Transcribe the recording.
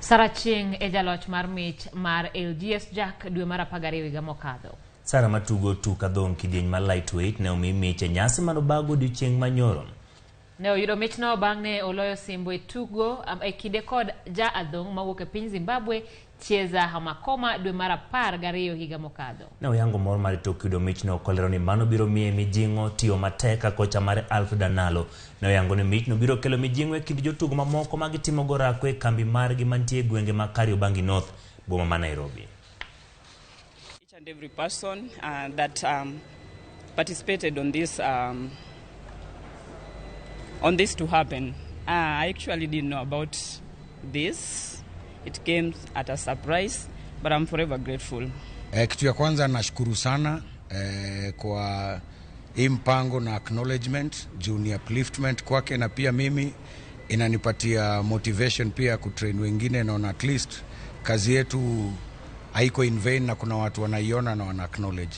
Sarah Chieng e jaloch mar mich mar LGS Jack dwe mar 12 higa mokadho. Sara matugo tuk adhong' kidieny mar lightweight ne omi mich e nyasi manobago odiochieng' manyoro. Ne oyudo michno bang' ne oloyo simbo e tugo e kinde kod ja adhong' mawuok e piny Zimbabwe Chieza Hamakoma dwe mar 12 higa mokadho. Ne oyango mor mare tok yudo michno kolero ni mano biro miye mijing'o tiyo matek ka kocha mare Alfred Analo. Ne oyango ni michno biro kelo mijing'o e kind jotugo mamoko ma gitimogo orako e kambi margi mantie e gwenge ma Kariobangi North, boma ma Nairobi. Each and every person that participated on this to happen. I actually didn't know about this. It came at a surprise, but I'm forever grateful. Kitu ya kwanza nashukuru sana kwa hii mpango na acknowledgement juu ni upliftment kwake, na pia mimi inanipatia motivation pia kutrain wengine. Naona at least kazi yetu haiko in vain na kuna watu wanaiona na wana acknowledge.